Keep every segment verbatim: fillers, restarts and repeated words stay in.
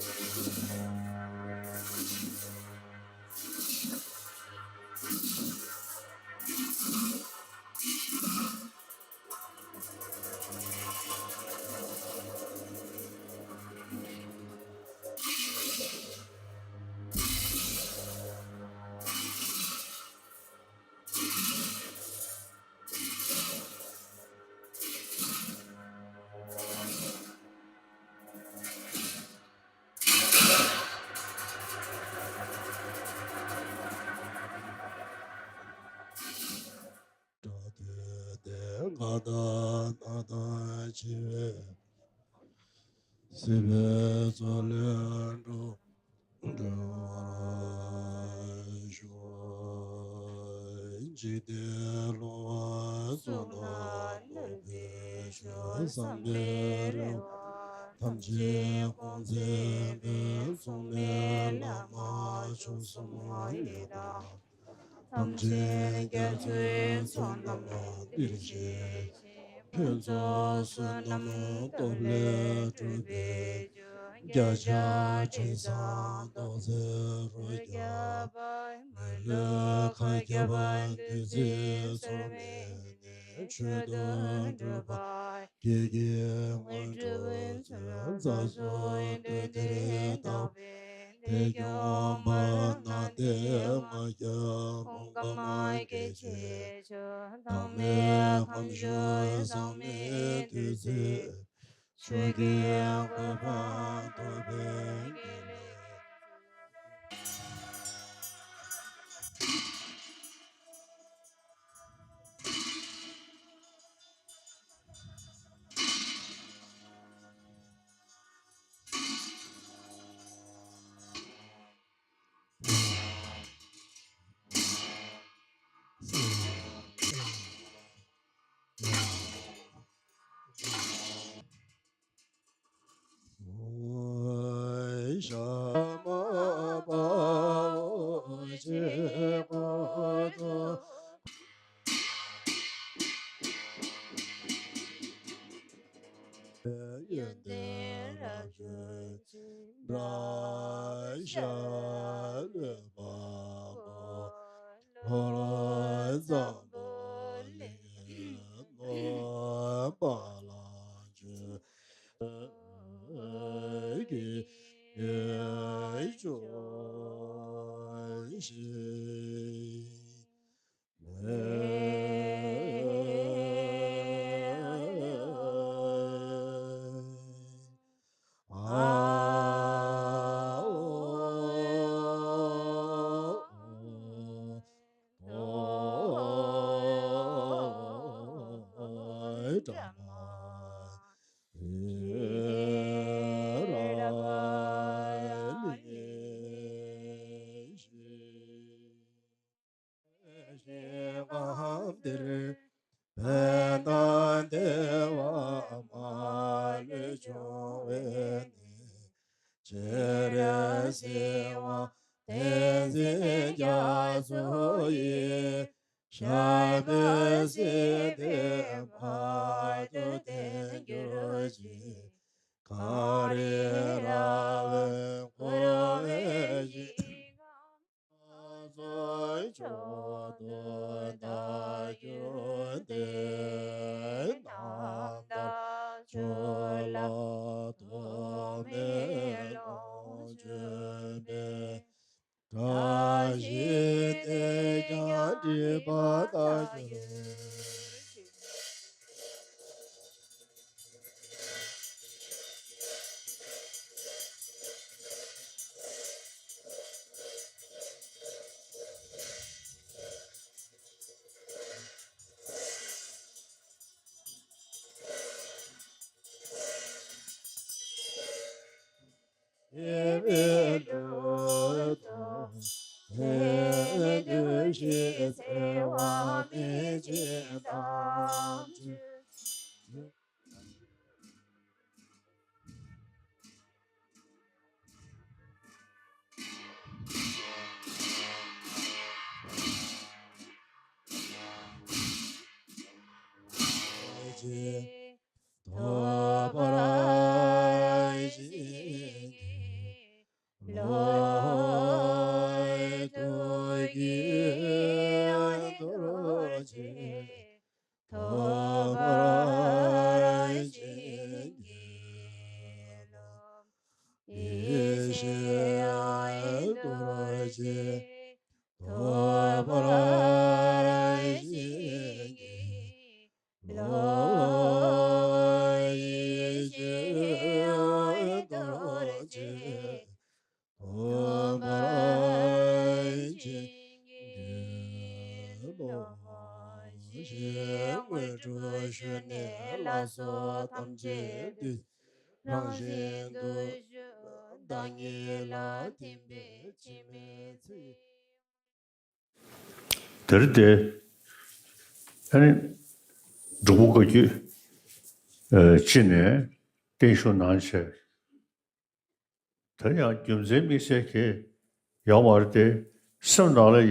དགྲ་སྟོན་ཏེ་ང་དང་ན་དང་འཆི་བའི། སྲིད་པའི་མཚོ་ལས་འགྲོ་འགྲོ་བར་ཤོག། འཇིག་རྟེན་ལོང་བ་སོགས་ནང་ལོག་པའི་ཆོས་བསམ་པའི་རེ་བ་ཐམས་ཅད་སྐོང་མཛད་པའི་མཚུངས་མེད་བླ་མ་མཆོག་གསུམ་ལ་དང་། དམ་ཅན་རྒྱ་མཚོའི་ཚོགས་རྣམས་འདིར་བཞེས་ཤིག། ཕུན་ཚོགས་བསོད་ནམས་སྟོབས་ལས་གྲུབ་པའི་རྒྱ་ཆེན་དྲི་བཟང་ཐོག་བརྩེགས་རོ་བརྒྱ་པ། མི་ལུས་མཁའ་ཁྱབ་པ་བདུད་རྩིའི་མཚོ་སྨད་ནས། མཆོད་དོ་འགྲུབ་པ་ཀྱེ་ཀྱེ་སྔོན་འགྲོ་མཚོན། རྩ་གསུམ་འདུས་འདིར་བཏབ་པའི། དེ་སྐྱོང་བར་སྣང་སྟེ་ང་རྒྱལ་ཕུང་ཁམས་སྐྱེ་མཆེད་ཆོས། དྭངས་མའི་ཁམས་ཕྱོགས་ཟག་མེད་བདུད་རྩིའི། ཆོས་ཀྱི་གོ་འཕང་ཐོབ་པའི་དགེ་ལེགས། ཤ་མ་པ་འོ་ཅེ་ཀོ་ཏོ། ཡོན་ཏན་རབ་བརྗོད་ཅིང་། བཛྲ་ཤ་ལོ་པ་ཀོ་ལོ་འཛམ་བུ་གླིང་ནོར་བ་ལ་བརྗོད་ཀྱི་ཡོན་ལྕོགས་ཤིག། ཞིང་ཁམས་འདིར་ཕན་དང་བདེ་བ་མ་ལུས་འབྱུང་བའི་གནས། སྤྱན་རས་གཟིགས་དབང་བསྟན་འཛིན་རྒྱ་མཚོ་ཡི། ཞབས་པད་སྲིད་མཐའི་བར་དུ་བརྟན་གྱུར་ཅིག། གངས་རི་ར་བས་བསྐོར་བའི་ཞིང་ཁམས། ཕྱོགས་བཅུ་དུས་འཁོར་དུ་སྣང་མཐའ་ཆོས་ལ་ཐོགས་མེད་ལོངས་སྤྱོད་པའི། བཀྲ་ཤིས་དེས་ཀྱང་སྒྲིབ་པ་དག་གྱུར་ཅིག། ཞི་བའི་ལུས་དང་། ལྷའི་བདུད་བཞིའི་བརྩེ་བ་མེད་ཅིང་དམ་ཆོས། ཐོབ་པར་བྱིན་གྱིས་ ཐོབ་པར་བྱིན་གྱིས་རློབས་ཤིག་དངོས་གྲུབ་ཞུ་ནས་ལགས་སོ་ཐམས་ཅད་འདུས། རང་བཞིན་དུ་བཞུགས་བདག་ཉིད་ལ་ཐིམ་པས་འཆི་མེད་ཚེ། དེར་དེ་ཨ་ནི་འབྲུག་པ་བཀའ་བརྒྱུད་ཨ་སྤྱི་ནས་བརྟན་བཞུགས་གནང་བྱས། ད་ཡང་རྒྱུ་མཚན་དམིགས་བསལ་གྱི་ཡོད་མ་རེད་དེ། སེམས་ནང་ལ་ཡང་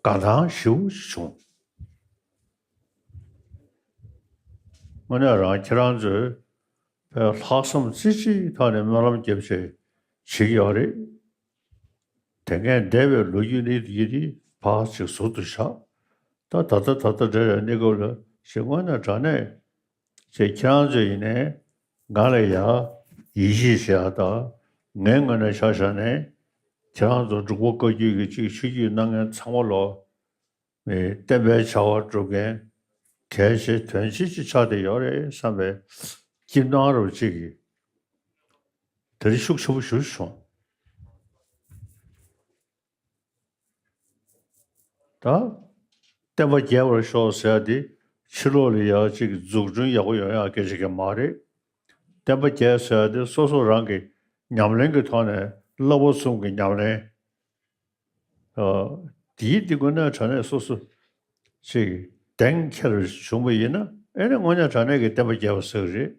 དགའ་སྣང་ཞེ་པོ་ཅིག་བྱུང་། དངོས་གནས་རང་ཁྱེད་རང་ཚོས་ལྷག་བསམ་རྩེ་གཅིག་ཐོག་ནས་སྨོན་ལམ་བརྒྱབ་བྱས་བྱེད་ཀྱི་ཡོད་རེད། དེ་སྔའི་འདས་པའི་ལོ་རྒྱུས་འདི་ཡིན་དེ་ཕར་ཅིག་ཟུར་དུ་བཞག་ད་ད་ལྟ་ད་ལྟ་འབྲེལ་བའི་གནས་སྐབས་ལ་ཞེས་དངོས་གནས་དྲང་གནས་ཅེས་ཁྱེད་རང་ཚོ་ཡིན་ནའི་ང་ལ་ཡ་ཡིད་ཆེས་བྱེད་ཡ་དང་ངའི་ངོས་ནས་ཆ་བཞག་ནས་ཁྱེད་རང་ཚོ་འབྲུག་པ་བཀའ་བརྒྱུད་ཀྱི་ཅིག་ཆོས་བརྒྱུད་གནང་མཁན་ཚང་མ་ལོ། བསྟན་པའི་བྱ་བ་སྒྲུབ་མཁན་གལ་ཆེ་དོན་ཆེ་ཅིག་ཆགས་བསྡད་ཡོད་རེད་བསམ་པའི་སྐྱིད་སྣང་རུ་ཅིག་གིས་དེ་རིང་ཤུགས་ཆེན་པོ་ཞིག་བྱུང་། ད་བསྟན་པ་རྒྱས་པར་ཤོག་ཟེར་ཡ་དེ་ཕྱི་ལོགས་ལ་ཡ་ཅིག་འཛུགས་སྐྲུན་ཡག་པོ་ཡོང་ཡ་སྐད་ཆ་གི་མ་རེད། བསྟན་པ་རྒྱས་ཟེར་ཡ་དེ་སོ་སོ་རང་གི་ཉམས་ལེན་གྱི་ཐོག་ནས་བསླབ་པ་གསུམ་གྱི་ཉམས་ལེན། ཨ། དེའི་འདི་དགོས་ན་དྲང་གནས་སོ་སོ་ཅིག་གདེང་འཁེལ་བྱུང་བ་ཡིན་ན་ཨེ་ནི་དངོས་གནས་དྲང་གནས་ཀྱི་བསྟན་པ་རྒྱས་པ་ཟེར་གི་རེད།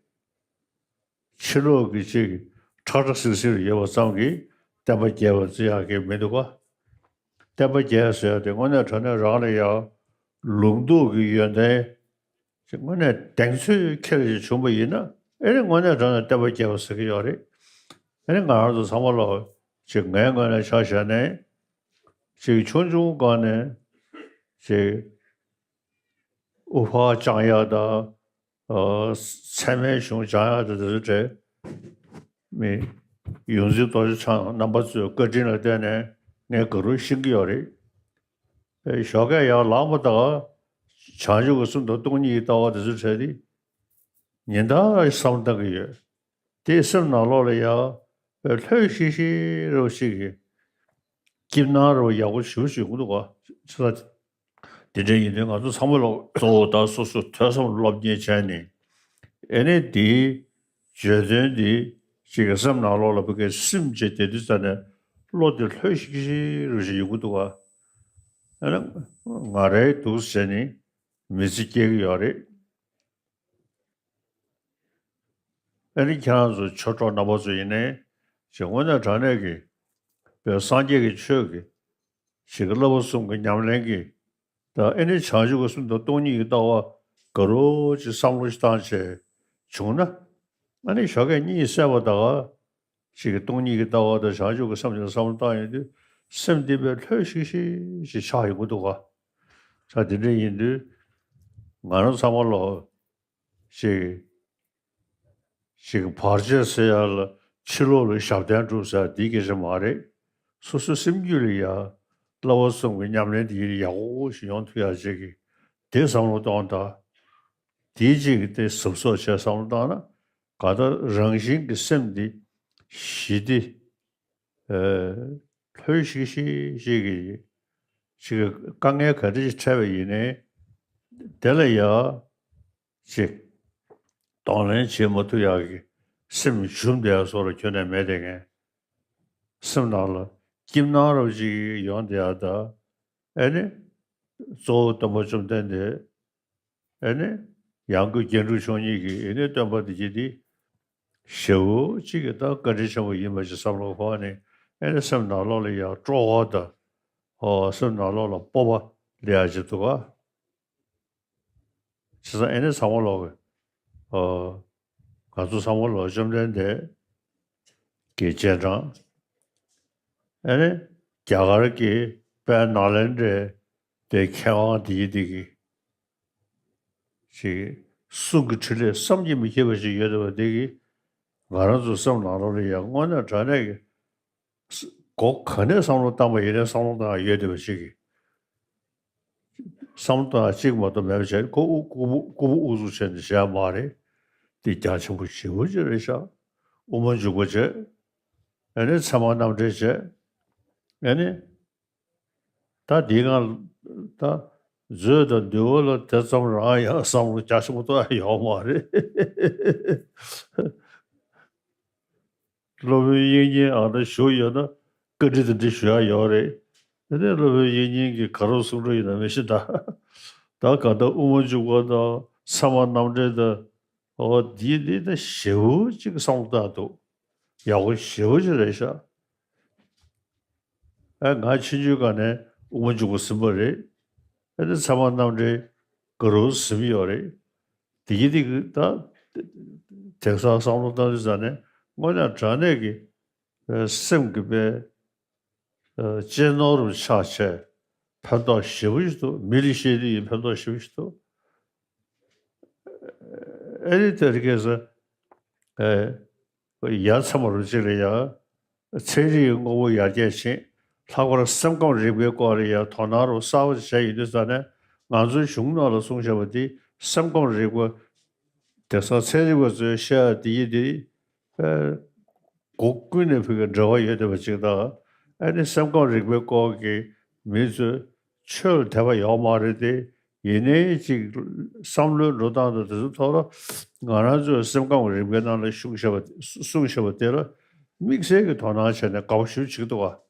ཕྱི་ལོགས་ཀྱི་ཅིག་ཁྲ་ཁྲ་སིལ་སིལ་ཡོད་པ་ཙམ་གྱིས་བསྟན་པ་རྒྱས་པ་བརྩི་ཡག་གི་མི་འདུག་ག་བསྟན་པ་རྒྱས་ཟེར་ཡག་དེ་དངོས་གནས་དྲང་གནས་རང་ལ་ཡང་ལུང་རྟོགས་ཀྱི་ཡོན་ཏན་ཅིག་དངོས་གནས་གདེང་ཚོད་འཁེལ་ཞིག་བྱུང་བ་ཡིན་ན་ཨེ་ནི་དངོས་གནས་དྲང་གནས་བསྟན་པ་རྒྱས་པ་ཟེར་གི་ཡོད་རེད། ཨེ་ནི་ང་རང་ཚོ་ཚང་མ་ལོ་ཅིག་ངའི་ངོས་ནས་ཆ་བཞག་ནས་ཅིག་ཆུང་ཆུང་སྒང་ནས་ཅིག་དབུ་ཕར་བཅང་ཡག་དང་། ཨ། ཚད་མའི་གཞུང་སྦྱང་ཡག་དང་དེ་ཚོ་གྲས་མི་ཡོངས་འཛིན་རྡོ་རྗེ་འཆང་རྣམ་པ་ཚོའི་བཀའ་དྲིན་ལ་བརྟེན་ནས་ངས་དགའ་རབ་ཤེས་ཀྱི་ཡོད་རེད། ཨེ། ཞོགས་ཀས་ཡར་ལངས་པ་དང་བྱང་ཆུབ་ཀྱི་སེམས་དང་སྟོང་ཉིད་ཀྱི་ལྟ་བ་དེ་ཚོ་གྲས་དེ་ཉིན་ལྟར་བསམ་བློ་བཏང་གི་ཡོད། དེས་སེམས་ནང་ལོགས་ལ་ཡང་ལྷོད་ཤིག་ཤིག་རོ་ཞིག་གི་སྐྱིད་སྣང་རོ་ཡག་པོ་ཞུ་ཞུ་གི་འདུག་ག་དེ་འདྲ་ཡིན་དུས་ང་ཚོ་ཚང་མ་ལོ་གཙོ་བོ་ད་སོ་སོ་ཐོས་བསམ་སློབ་གཉེར་བྱས་ནས་ཨེ་ནས་དེའི་བརྗོད་དོན་འདི་ཅིག་གི་སེམས་ནང་ལོགས་ལ་བུ་གའི་སིམ་བྱས་དེ་དུས་ཙ་ནས་བློ་དེ་ལྷོད་ཤིག་ཤིག་རུ་ཞིག་ཡོང་གི་འདུག་ག་ཨེ་ན་ང་རའི་འདུག་ཟེར་ནས་མི་ཚེ་སྐྱེལ་གི་ཡོད་རེད། ཨེ་ནི་ཁྱེད་རང་ཚོ་ཆོས་གྲོགས་རྣམ་པ་ཚོ་ཡིན་ནའི་ཅིག་དངོས་གནས་དྲང་གནས་ཀྱི་བོད་སངས་རྒྱས་ཀྱི་ཆོས་ཀྱི་ཞིག་གི་བསླབ་པ་གསུམ་གྱི་ཉམས་ལེན་གྱི་ད་ཨེ་ནི་བྱང་ཆུབ་ཀྱི་སེམས་དང་སྟོང་ཉིད་ཀྱི་ལྟ་བ་དགའ་རབ་ཅིག་བསམ་བློ་ཞིག་བཏང་བྱས་བྱུང་ན་ཨ་ནི་ཞོགས་ཀས་གཉིད་སད་པ་ད་ག་ཅིག་གི་སྟོང་ཉིད་ཀྱི་ལྟ་བ་དང་བྱང་ཆུབ་ཀྱི་སེམས་ཀྱི་བསམ་བློ་བཏང་ཡོང་དུས་སེམས་འདི་བས་ལྷོད་ཤིག་ཤིག་ཅིག་ཆགས་ཡོང་གི་འདུག་ག་ས་དེ་འདྲ་ཡིན་དུས་ང་རང་ཚང་མ་ལོ་ཅིག་ཅིག་བར་ཆད་སེལ་ཡ་ལ་ཕྱི་ལོགས་ལ་ཞབས་བརྟན་སྒྲུབ་ཟེར་འདི་སྐད་ཆ་མ་རེད། སོ་སོའི་སེམས་རྒྱུད་ལ་ཡ་བསླབ་པ་གསུམ་གྱི་ཉམས་ལེན་དེ་ཡག་པོ་ཞིག་ཡོང་ཐུབ་ཡ་ཅིག་གི་དེ་བསམ་བློ་གཏོང་དང་། དེའི་ཅིག་གི་དེ་ཟབ་གསོག་བྱས་བསམ་བློ་བཏང་ན་ག་ད་རང་བཞིན་གྱི་སེམས་འདི་ཞི་སྟེ་ལྷོད་ཤིག་ཤིག་ཤིག་གི་ཅིག་གི་དཀའ་ངལ་ག་འདྲ་ཞིག་འཕྲད་པ་ཡིན་ནའི་དེ་ལ་ཡ། ཅིག་གདོང་ལེན་བྱེད་མ་ཐུབ་ཡག་གི་སེམས་ཞུམ་བསྡད་ཡག་བཟོ་འདྲ་ཁྱོན་ནས་མེད་དེ་ངས་སེམས་ནང་ལ་སྐྱིད་སྣང་རོ་ཅིག་ཡོང་བསྡད་ཡག་ད་ཨེ་ནི་གཙོ་བོ་སྟོན་པ་བཅོམ་ལྡན་འདས་ཨེ་ནི་ཡང་སྒོས་རྒྱན་དྲུག་མཆོག་གཉིས་ཀྱི་ཨེ་ནི་སྟོན་པ་འདི་གྱིས་འདི་ཞེ་པོ་ཅིག་གི་ད་བཀའ་དྲིན་ཆེན་པོ་ཡིན་པ་ཅིག་བསམ་བློ་འཁོར་ནས་ཨེ་ནི་སེམས་ནང་ལོགས་ལ་ཡང་སྤྲོ་བ་དང་ཨོ་སེམས་ནང་ལོགས་ལ་སྤོབས་པ་སླེབས་ཡག་ཅིག་འདུག་ག་བྱས་ཙང་ཨེ་ནི་ཚང་མ་ལོག་གི་ཨོ་ང་ཚོ་ཚང་མ་ལོག་བཅོམ་ལྡན་འདས་ཀྱི་རྗེས་འབྲང་ཨེ་ནི་རྒྱ་གར་གྱི་དཔལ་ནཱ་ལེནྡྲའི་དེ་མཁས་དབང་དེ་ཡི་དེ་གི་ཅིག་གསུང་གི་ཕྲིན་ལས་བསམ་གྱིས་མི་ཁྱབ་པ་ཞིག་ཡོད་བསྡད་པ་དེ་གིས་ང་རང་ཚོ་སེམས་ནང་ལོགས་ལ་ཡང་དངོས་གནས་དྲང་གནས་ཀྱི་སྒོ་ག་ནས་བསམ་བློ་བཏང་པ་ཡིན་ནའི་བསམ་བློ་བཏང་ཡ་ཡོད་བསྡད་པ་ཞིག་གིས་བསམ་བློ་བཏང་ཡ་གཅིག་མ་གཏོགས་མེད་པ་བྱས་ཁོ་དབུ་ལྐུགས་པ་དབུ་གཙུག་བྱས་ནས་བྱས་མ་རེད། དེ་རྒྱ་ཆེན་པོ་ཞེ་པོ་ཅིག་རེད་ཤག་དབུ་མ་འཇུག་པ་བྱས། ཨ་ནི་ཚད་མ་རྣམ་འགྲེལ་བྱས། ཨ་ནི་ད་འདི་སྒང་ད་མཛོད་དང་འདུལ་བ་ལ་དེ་ཙམ་རང་ཡང་བསམ་བློ་རྒྱ་ཆེན་པོ་གཏོང་ཡ་ཡོད་མ་རེད། སློབ་དཔོན་དབྱིག་གཉེན་ཨ་ན་བཞུགས་ཡོད་ན་བཀའ་འདྲི་དེ་འདྲི་ཞུ་ཡ་ཡོད་རེད། དེ་ནས་སློབ་དཔོན་དབྱིག་གཉེན་གྱིས་ག་རེ་གསུང་གི་ཡོད་ན་མི་ཤེས་ད། ད་ག་ད་དབུ་མ་འཇུག་པ་དང་ཚད་མ་རྣམ་འགྲེལ་དང་། འོ་འདི་འདི་ད་ཞེ་པོ་ཅིག་བསམ་བློ་བཏང་འདུག་ཡག་པོ་ཞེ་པོ་ཅིག་རེད་ཤག་ཨ་ང་ཆུང་ཆུང་སྒང་ནས་དབུ་མ་འཇུག་པ་ཟིན་པ་རེད། ཨ་ནི་ཚད་མ་རྣམ་འགྲེལ་ག་རུ་ཟིན་ཡོད་རེད། དེ་གི་དེ་གི་ད་དེང་སང་བསམ་བློ་བཏང་དུས་ཙ་ནས་དངོས་གནས་དྲང་གནས་ཀྱི་ཨ་སེམས་ཀྱི་དཔེ་ཨ་གཅེས་ནོར་རུ་ཆགས་བྱས་ཕན་ཐོགས་ཞེ་པོ་ཞིག་འདུག་མི་ལ་བཤད་དུས་ཡིན་ཕན་ཐོགས་ཞེ་པོ་ཞིག་འདུག་ཨ་ནི་དེ་རིང་ཁ་སང་ཨ་ཡ་མཚན་མ་རུ་གཅིག་ལ་ཡ་ཚན་རིག་གི་དངོས་པོ་ཡར་རྒྱས་ཕྱིན། ལྷག་པར་སེམས་ཁམས་རིག་པའི་སྐོར་ལ་ཡང་དོ་སྣང་རུ་གསར་པ་བྱས་ཡོད་དུས་ཙ་ནས་ང་ཚོའི་གཞུང་ནང་ལ་གསུངས་བཞག་པ་འདི་སེམས་ཁམས་རིག་པ་དེང་སང་ཚན་རིག་པ་ཚོས་བཤད་ཡ་འདི་ཡི་འདི་ཨ་སྒོ་ཀུན་ནས་ཕ་གི་འབྲེལ་བ་ཡོད་བསྡད་པ་ཅིག་དང་། ཨ་ནི་སེམས་ཁམས་རིག་པའི་སྐོར་གྱི་མི་ཚོས་ཆོས་ལ་དད་པ་ཡོད་མ་རེད་དེ། ཡིན་ནའི་ཅིག་བསམ་བློའི་འགྲོ་སྟངས་དང་དེ་ཚོའི་ཐོག་ལ་ང་རང་ཚོའི་སེམས་ཁམས་རིག་པའི་ནང་ལ་ཤུགས་བཞག་པ་གསུངས་བཞག་པ་དེ་ལ་དམིགས་བསལ་གྱི་དོ་སྣང་བྱས་ནས་དགའ་པོ་ཞེ་པོ་བྱེད་ཀྱི་འདུག་ག་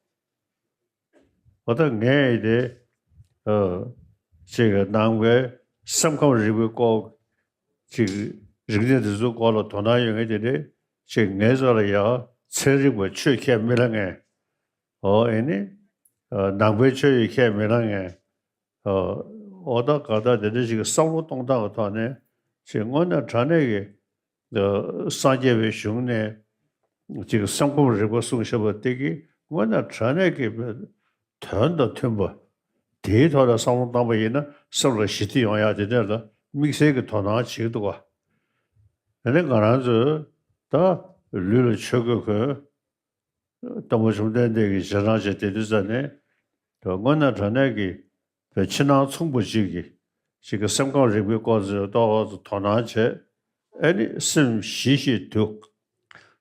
འོ་ད་ངས་དེ་ཨ་ཅིག་ནང་པའི་སེམས་ཁམས་རིག་པའི་སྐོར་ཅིག་རིག་གནས་དེ་ཚོའི་སྐོར་ལ་དོ་སྣང་ཡོད་མཁན་དེ་འདྲས་ཅིག་ངའི་རྩ་ལ་ཡ་ཚན་རིག་པ་ཆོས་ཁས་མི་ལེན་མཁན། འོ་ཨེ་ནི་ཨ་ནང་པའི་ཆོས་ཡི་ཁས་མི་ལེན་མཁན། ཨ་འོ་ད་ག་ད་དེ་འདྲ་ཞིག་གི་བསམ་བློ་གཏོང་སྟངས་ཀྱི་ཐོག་ནས་ཅིག་དངོས་གནས་དྲང་གནས་ཀྱི་ཨ་སངས་རྒྱས་པའི་གཞུང་ནས་ཅིག་སེམས་ཁམས་རིག་པ་གསུངས་བཞག་པ་དེ་གི་དངོས་གནས་དྲང་གནས་ཀྱི་དོན་དང་མཐུན་པ་དེའི་ཐོག་ལ་བསམ་བློ་བཏང་པ་ཡིན་ན་སེམས་ལ་ཞི་བདེ་ཡོང་ཡག་དེ་འདྲ་ལ་དམིགས་བསལ་གྱི་དོ་སྣང་བྱེད་ཀྱི་འདུག་ག་ཨ་ནི་ང་རང་ཚོས་ད་ལུས་ལ་ཆོས་གོས་གོན། སྟོན་པ་བཅོམ་ལྡན་འདས་ཀྱི་རྗེས་འབྲང་བྱས་བསྡད་དུས་ཙ་ནས་དངོས་གནས་དྲང་གནས་ཀྱི་བའི་ཕྱི་ནང་མཚུངས་པ་ཅིག་གི་ཅིག་གི་སེམས་ཁམས་རིག་པའི་སྐོར་ཚོའི་ཏོག་ཙམ་དོ་སྣང་བྱས། ཨ་ནི་སེམས་ཞི་ཞིང་དུལ།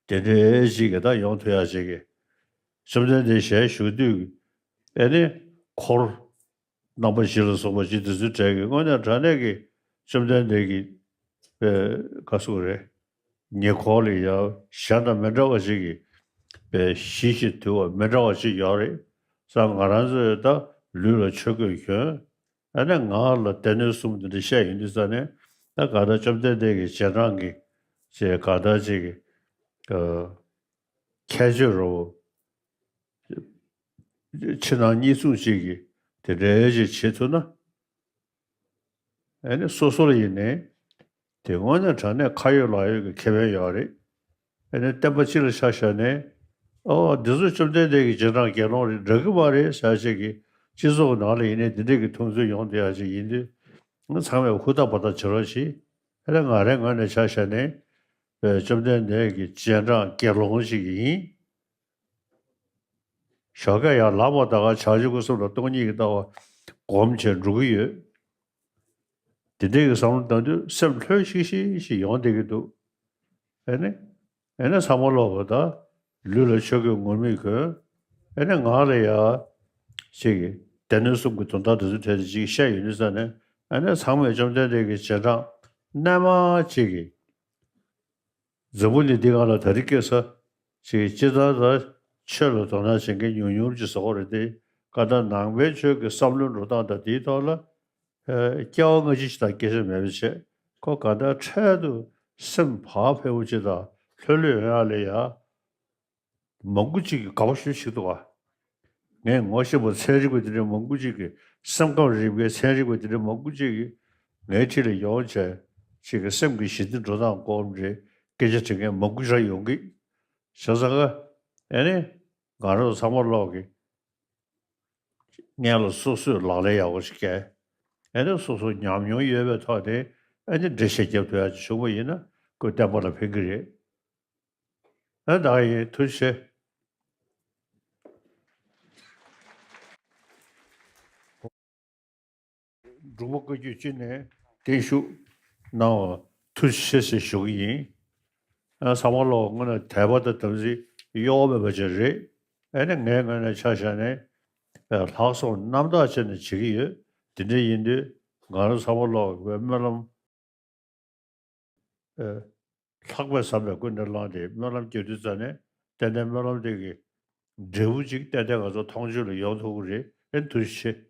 དེ་འདྲའི་ཅིག་གི་ད་ཡོང་ཐུབ་ཡག་ཅིག་གི་བཅོམ་ལྡན་འདས་ཞལ་བཞུགས་དུས་ཀྱི་ཨ་ནི་འཁོར་རྣམ་པ་བཞི་ལ་སོགས་པ་ཅིག་དེ་ཚོའི་གྲས་ཀྱི་དངོས་གནས་དྲང་གནས་ཀྱི་བཅོམ་ལྡན་འདས་ཀྱི་པའི་ག་ཟེར་དགོས་རེད། ཉེ་འཁོར་ལ་ཡང་གཞན་དང་མི་འདྲ་བ་ཅིག་གི་པའི་ཞི་ཞིང་དུལ་བ་མི་འདྲ་བ་ཅིག་ཡོད་རེད། ས་ང་རང་ཚོས་ད་ལུས་ལ་ཆོས་གོས་གྱོན། ཨ་ནི་ངག་ལ་སྡེ་སྣོད་གསུམ་དེ་འདྲ་བཤད་ཡོང་དུས་ཙ་ནས་ད་ག་ད་བཅོམ་ལྡན་འདས་ཀྱི་རྗེས་འབྲང་གི་ཅེས་ག་ད་ཅིག་གི་ཨ་ཁྱད་ཆོས་རོ། ཕྱི་ནང་གཉིས་མཚུངས་ཅིག་གི་དེ་འདྲའི་ཅིག་བྱེད་ཐུབ་ན། ཨ་ནི་སོ་སོ་ལ་ཡིན་ནའི་དེ་དངོས་གནས་དྲང་གནས་ཁ་ཡོད་ལག་ཡོད་ཀྱི་ཁེ་ཕན་ཡོད་རེད། ཨ་ནི་བསྟན་པ་སྤྱི་ལ་ཆ་བཞག་ནས་ཨོ་འདི་ཚོ་བཅོམ་ལྡན་འདས་ཀྱི་རྗེས་འབྲང་དགེ་སློང་རེད་འདྲ་གི་མ་རེད་ཟེར་ཅིག་གི་སྤྱི་ཚོགས་ནང་ལ་ཡིན་ནའི་འདི་འདྲ་གི་མཐོང་ཚུལ་ཡོང་བསྡད་ཡག་ཅིག་ཡིན་དུས་ང་ཚང་མས་ཧུར་ཐག་འབད་ཐག་བྱེད་རོགས་གྱིས། ཨ་ནི་ང་རའི་ངོས་ནས་ཆ་བཞག་ནས་བཅོམ་ལྡན་འདས་ཀྱི་རྗེས་འབྲང་དགེ་སློང་ཞིག་ཡིན། ཞོགས་ཀས་ཡར་ལངས་པ་ད་ག་བྱང་ཆུབ་སེམས་དང་སྟོང་ཉིད་ཀྱི་ལྟ་བ་སྒོམ་བྱས་འགྲོ་གི་ཡོད། དེ་འདྲའི་གི་བསམ་བློ་བཏང་དུས་སེམས་ལྷོད་ཤིག་ཤིག་ཤིག་ཡོང་བསྡད་ཀྱི་འདུག་ཨེ་ནི། ཨེ་ནི་ཚང་མ་ལོག་པ་ད་ལུས་ལ་ཆོས་གོས་ངུར་སྨྲིག་གོན། ཨེ་ནི་ངག་ལ་ཡ་ཅིག་གི་སྡེ་སྣོད་གསུམ་གྱི་དོན་དག་དེ་ཚོ་གྲས་དེ་ཅིག་བཤད་ཡོང་དུས་ཙ་ནས་ཨེ་ནི་ཚང་མས་བཅོམ་ལྡན་འདས་ཀྱི་རྗེས་འབྲང་རྣལ་མ་ཅིག་གི་འཛམ་བུ་གླིང་འདི་སྒང་ལ་ད་རེས་ཁ་སང་ཅིག་སྤྱིར་བཏང་ད་ཆོས་ལ་དོ་སྣང་བྱེད་མཁན་ཉུང་ཉུང་ཅིག་བཟོ་གི་རེད་དེ། ག་ད་ནང་པའི་ཆོས་ཀྱི་བསམ་བློའི་འགྲོ་སྟངས་དང་དེའི་ཐོག་ལ་ཨ་སྐྱེ་བ་སྔ་ཕྱི་ཞིག་དང་སྐད་ཆ་མེད་པ་བྱས་ཁོ་ག་ད་འཕྲལ་དུ་སེམས་བག་ཕེབས་པོ་ཅིག་དང་ལྷོད་ལྷོད་ཡོང་ཡག་ལ་ཡ། མང་པོ་ཅིག་གིས་དགའ་པོ་ཞེ་པོ་ཞིག་འདུག་ག་ངས་ངོ་ཤེས་པ་ཚན་རིག་པ་དེ་འདྲའི་མང་པོ་ཅིག་གིས་སེམས་ཁམས་རིག་པའི་ཚན་རིག་པ་དེ་འདྲའི་མང་པོ་ཅིག་གིས་ངའི་འཁྲིས་ལ་ཡོང་བྱས་ཅིག་གི་སེམས་ཀྱི་ཞི་བདེ་འགྲོ་སྟངས་སྐོར་འདྲའི་སྐད་ཆ་དྲི་མཁན་མང་པོ་ཞིག་ཡོང་གི། བྱས་ཙང་ཀ་ཨེ་ནི་ང་རང་ཚང་མ་ལོག་གི་སྔན་ལ་སོ་སོས་ལག་ལེན་ཡག་པོ་ཞིག་བཀལ། ཨེ་ནི་སོ་སོ་ཉམས་མྱོང་ཡོད་པའི་ཐོག་ནས་ཨེ་ནི་འགྲེལ་བཤད་རྒྱབ་ཐུབ་ཡག་ཅིག་བྱུང་བ་ཡིན་ན་ཁོས་བསྟན་པ་ལ་ཕན་གྱི་རེད། ཨ་ད་ཡིན་ཐུགས་རྗེ་ཆེ། འབྲུག་པ་བཀའ་བརྒྱུད་སྤྱི་ནས་བརྟན་བཞུགས་གནང་བ་ཐུགས་རྗེ་ཆེ་ཞེས་ཞུ་གི་ཡིན། ཨ་ཚང་མ་ལོག་དངོས་གནས་དད་པ་དང་དམ་ཚིག་ གཡོ་བ་མེད་པ་ཅིག་རེད། ཨེ་ནི་ངའི་ངོས་ནས་ཆ་བཞག་ནས་ལྷག་བསམ་རྣམ་དག་བྱས་ནས་བྱེད་ཀྱི་ཡོད། དེ་འདྲ་ཡིན་དུས་ང་རང་ཚང་མ་ལོག་པའི་སྨོན་ལམ། ལྷག་པའི་བསམ་པས་ཀུན་ནས་བསླངས་ཏེ་སྨོན་ལམ་རྒྱག་དུས་ཙ་ནས་ཏན་ཏན་སྨོན་ལམ་དེ་གི་འབྲས་བུ་ཅིག་ཏན་ཏན་ང་ཚོ་མཐོང་ཆོས་ལ་ཡོང་ཐུབ་ཀྱི་རེད། ཨེ་ཐུགས་རྗེ་ཆེ།